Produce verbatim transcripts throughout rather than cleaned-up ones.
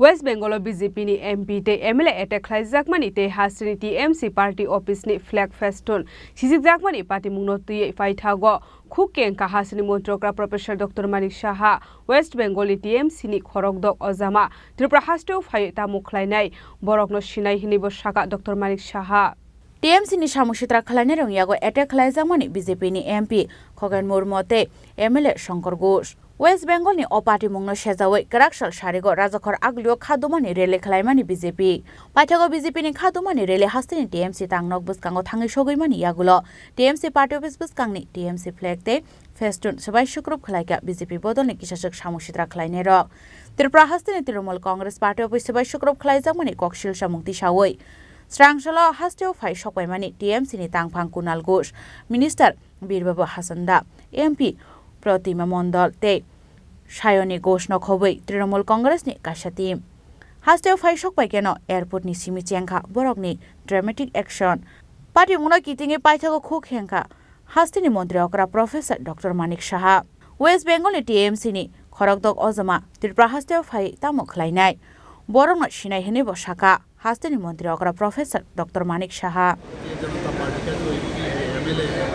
West Bengal o B J P ni M P tei M L A attack khlaijakmani tei hasteni T M C party office ni flag festoon sijikjakmani patimungno twiwi paithago khuk kengkha hasteni montri okra Professor Doctor Manik Saha. West Bengal ni T M C ni khorokdok ojama Tripura hasteo phaiwi tamo khlainai borokno sinai hinwi bo sakha Doctor Manik Saha. T M C ni samung sitra khlainairokni yago attack khlaijakmani B J P ni M P Khogen Murmu tei M L A Shankar Ghosh. West Bengal ni o patimungno sejawi kwrak sal sarigo rajakhor aglio khadumani rally khlaimani B J P. Paithago B J P ni khadumani rally hasteni T M C tangnok bwskango thangwi sogwimani yagulo T M C party office bwskangni T M C flag tei festoon swbai sukrup khlaikha B J P bodolni kisaswk samung sitra khlainairok. Tripura hasteni Trinamool Congress party office swbai sukrup khlaijakmani kok silsa mung tisawi srangsalo hasteo phai sokpaimani T M C ni tangphang Kunal Ghosh, Minister Birbabu Hasanda, M P Protima Mondol tei Sayoni Ghosh no khobwi Trinamool Congress ni kaisa team. Hasteo phai sokpai keno airport ni simi chengkha borokni dramatic action. Patimungno kitingwi paithago khuk hengkha hasteni montri okra Professor Doctor Manik Saha. West Bengal ni T M C ni khorokdok ojama Tripura hasteo phai tamo khlainai borokno sinai hinwi bo sakha hasteni montri okra Professor Doctor Manik Saha. Bharatiya Janata पार्टी का जो एमपी है, एमएलए है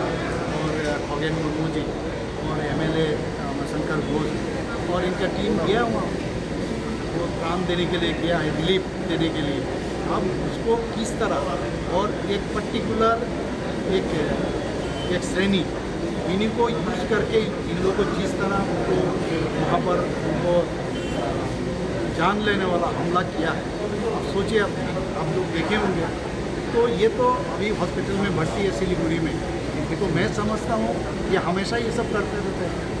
और खगेन मुर्मू जी और एमएलए शंकर घोष और इनका टीम गया वहाँ, वो त्राण देने के लिए गया है, रिलीफ देने के लिए। अब उसको किस तरह और एक पर्टिकुलर एक, एक श्रेणी, इन्हीं को यूज़ करके इन लोगों को जिस तरह उनको वहाँ पर उनको जान लेने वाला हमला किया है। अब सोचिए, आप, आप लोग देखे होंगे, तो ये तो अभी हॉस्पिटल में भर्ती है सिलीगुड़ी में। देखो, मैं समझता हूँ, ये हमेशा ये सब करते रहते हैं।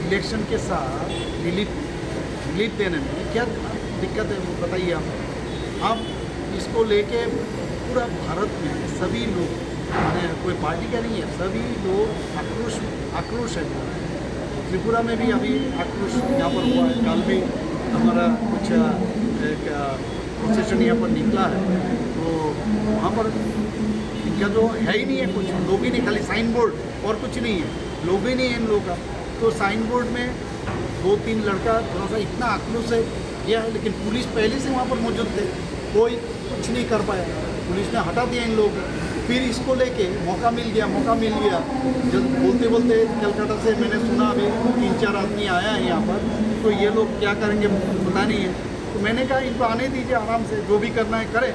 इलेक्शन के साथ रिलीफ, रिलीफ देने में क्या दिक्कत है, वो बताइए आप। अब इसको लेके पूरा भारत में सभी लोग, माने कोई पार्टी का नहीं है, सभी लोग आक्रोश, आक्रोश है। त्रिपुरा में भी अभी आक्रोश यहाँ पर हुआ है। कल भी हमारा कुछ, अ, एक, अ, प्रोसेशन यहाँ पर निकला है, तो वहाँ पर इनका जो है ही नहीं है कुछ, लोग ही नहीं, खाली साइन बोर्ड और कुछ नहीं है, लोग ही नहीं है इन लोगों का। तो साइन बोर्ड में दो तीन लड़का थोड़ा सा इतना आक्रोश से गया है, लेकिन पुलिस पहले से वहाँ पर मौजूद थे, कोई कुछ नहीं कर पाया, पुलिस ने हटा दिया इन लोगों को। फिर इसको लेके मौका मिल गया, मौका मिल गया, जब बोलते बोलते कलकत्ता से मैंने सुना अभी तीन चार आदमी आया है यहाँ पर, तो ये लोग क्या करेंगे पता नहीं है। तो मैंने कहा, इनको आने दीजिए, आराम से जो भी करना है करें,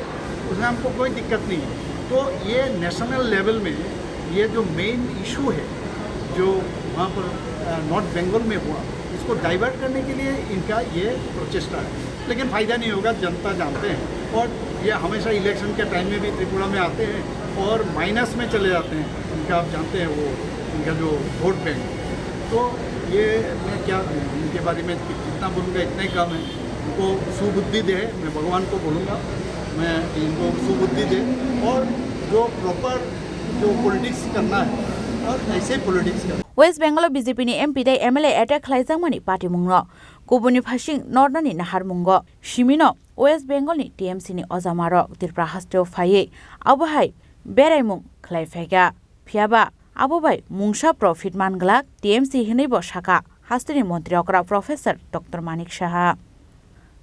उसमें हमको कोई दिक्कत नहीं है। तो ये नेशनल लेवल में ये जो मेन इशू है, जो वहाँ पर, अ, नॉर्थ बंगाल में हुआ, इसको डाइवर्ट करने के लिए इनका ये प्रचेष्टा है, लेकिन फ़ायदा नहीं होगा, जनता जानते हैं। और ये हमेशा इलेक्शन के टाइम में भी त्रिपुरा में आते हैं और माइनस में चले जाते हैं। इनका आप जानते हैं, वो इनका जो वोट बैंक, तो ये मैं क्या, इनके बारे में जितना बोलूँगा इतना ही कम है। उनको सुबुद्धि दे, मैं भगवान को बोलूँगा, मैं इनको सुबुद्धि दे और जो प्रॉपर जो पॉलिटिक्स करना है और ऐसे ही पॉलिटिक्स करना है। West Bengal o B J P ni M P tei M L A attack khlaijakmani patimungno kubuni phasing nornani naharmungo simino West Bengal ni T M C ni ojamarok Tripura hasteo phaiwi abo hai beraimung khlai phaikha. Phiyaba abo bai mungsa profit man glak T M C hinwi bo sakha hasteni montri okra Professor Doctor Manik Saha.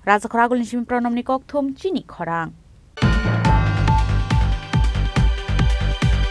Rajakhor Agulni simi Pranamni kokthum chini khorang.